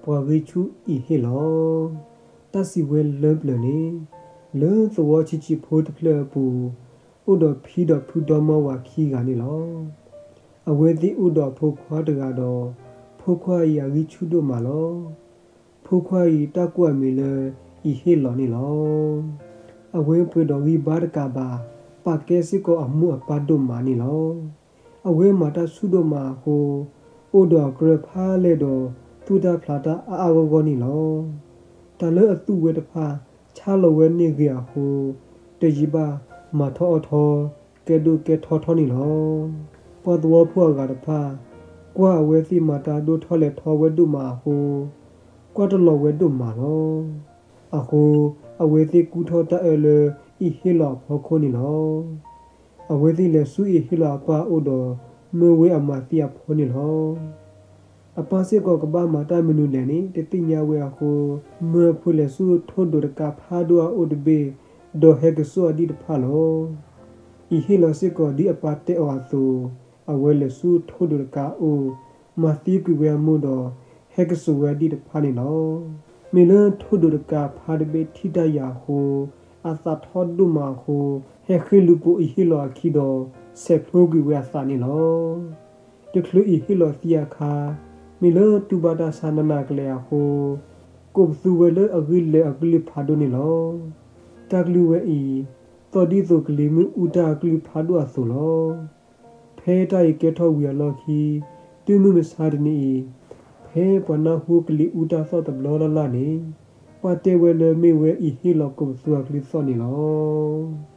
ပှၤဂံၢ်ဆူၣ်အံၣ်ဟ့ၣ်လီၤ. တၢ်စံးဝဲလၢပျၢၤန့ၣ်, လၢသဝီဆံးဆံးဖိတဖျၢၣ်အပူၤ, အိၣ်ဒီးဖံဒီးဖုဒီမါဝၤခံဂၤန့ၣ်လီၤ. အဝဲသ့ၣ်အိၣ်ဒီးအဖိခွါတဂၤဒီး, ဖိခွါအံၤအဂံၢ်ဆူၣ်ဒိၣ်မးလီၤ. ဖိခွါအံၤတၢ်ကိးအမံၤလၢ အံၣ်ဟ့ၣ်လီၤန့ၣ်လီၤ. အဝဲပှဲၤဒီးဂံၢ်ဘါတကးဘၣ်, ပာ်ကဲစ့ၢ်ကီးအမိၢ်အပၢ်ဒိၣ်မးန့ၣ်လီၤ. အဝဲမၤတၢ်ဆူၣ်ဒိၣ်မးအဃိ, အိၣ်ဒီးအကြၢးဖးလဲၢ်ဒီး သူၣ်တၢ်ဖျးတၢ်အါအါဂီၢ်ဂီၢ်န့ၣ်လီၤ. တၢ်လၢအသူၣ်ဝဲတဖၣ် ဆါလီၤဝဲန့ၢ်ဂ့ၤအဃိ, တယံာ်ဘၣ်မၤထီၣ်အီၣ်ထီ, ကဲဒိၣ်ကဲထီထီၣ်န့ၣ်လီၤ. ပှၤသဝီဖိအဂၤတဖၣ် ကွၢ်အဝဲသ့ၣ်မၤတၢ်ဒိၣ်ထီၣ်လဲၢ်ထီၣ်ဝဲဒိၣ်မးအဃိ, ကွၢ်တလီၤဝဲဒိၣ်မးလီၤ. အဃိ, အဝဲသ့ၣ်ကူၣ်ထီၣ်တၢ်အၢလၢအံၣ်ဟ့ၣ်လီၤအဖီခိၣ်န့ၣ်လီၤ. အဝဲသ့ၣ်လဲၤဆူအံၣ်ဟ့ၣ်လီၤအပၢ်အအိၣ်ဒီး မၢဝဲအမၤသံအဖိန့ၣ်လီၤ. အပၢ်စ့ၢ်ကီးကဘၣ်မၤတၢ်မနုၤလဲၣ်န့ၣ် တသ့ၣ်ညါဝဲအဃိ, မၢအဖိလဲၤဆူထိၣ်ဒိးတကးဖးဒိၣ်အအိၣ်တဘ့ၣ်, ဒီးဟဲကစိာ်အဒံၣ်တဖၣ်လီၤ. အံၣ်ဟ့ၣ်လီၤစ့ၢ်ကီးဒ်အပၢ်တဲအီၤအသိး, အဝဲလဲၤဆူထိၣ်ဒိးတကးအအိၣ်, မၤသံကွံာ်ဝဲအမိၢ်ဒီး ဟဲကစိာ်ဝဲအဒံၣ်တဖၣ်န့ၣ်လီၤ. မ့ၢ်လၢထိၣ်ဒိးတကးဖးတဘ့ၣ်ထံၣ်တၢ်ယာ်အဃိ, အသးထီၣ်ဒိၣ်မးအဃိ, ဟဲဃ့ၢ်လူၤပိာ်အံၣ်ဟ့ၣ်လီၤအခံဒီး ဆဲးဖျိကွံာ်ဝဲအသးန့ၣ်လီၤ. တချုးအံၣ်ဟ့ၣ်လီၤသံအခါ, မ့ၢ်လၢတူၢ်ဘၣ်တၢ်ဆါနးနးကလဲာ်အဃိ, ကိးပသူဝဲလၢအဂံၢ်လဲၤအကလုၢ်ဖးဒိၣ်န့ၣ်လီၤ. တၢ်ကလုၢ်ဝဲအံၤ, သီၣ်ဒ်သိးကလံၤမ့ၣ်အူတၢ်အကလုၢ်ဖးဒိၣ်အသိးလီၤ. ဖဲတၢ်အံၤကဲထီၣ်ဝံၤအလီၢ်ခံ, တုၤမုၢ်မဆါတနံၤအံၤ, ဖဲပှၤနၢ်ဟူကလံၤအူတၢ်သီၣ်တဘျီလၢ်လၢ်န့ၣ်, ပှၤတဲဝဲလၢမ့ၢ်ဝဲအံၣ်ဟ့ၣ်လီၤကိးပသူအကလုၢ်သီၣ်န့ၣ်လီၤ.